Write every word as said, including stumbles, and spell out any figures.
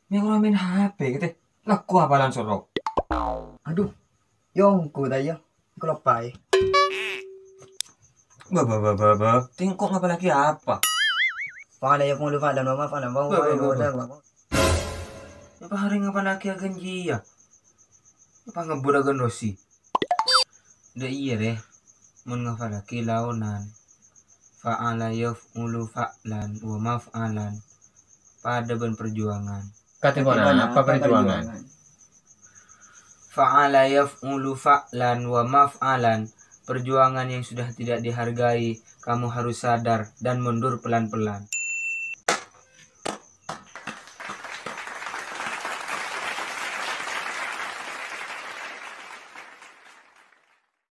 Mè' ora maèn H P kètè. Lagghu' apalan soro. Aduh, yongko ta' iyâ? Keloppaè. Ba, ba, ba, ba, ba. Tèngko' ngapallaghi apa? Fa'ala yaf'ulu fa'lan wa maf'alan wa huwa Ba, ba, ba, ba. Apa hari ngapallaghi aghân jiyâ? Apa ngebbhur aghân Rosi? Dâ' iyâ, rè. Mon ngapallaghi laonan. Fa'ala yaf'ulu fa'lan wa maf'alan. Padâ bân perjuangan. Katèngko'na apa perjuangan? Fa'ala yaf'ulu fa'lan wa maf'alan. Perjuangan yang sudah tidak dihargai, kamu harus sadar dan mundur pelan-pelan.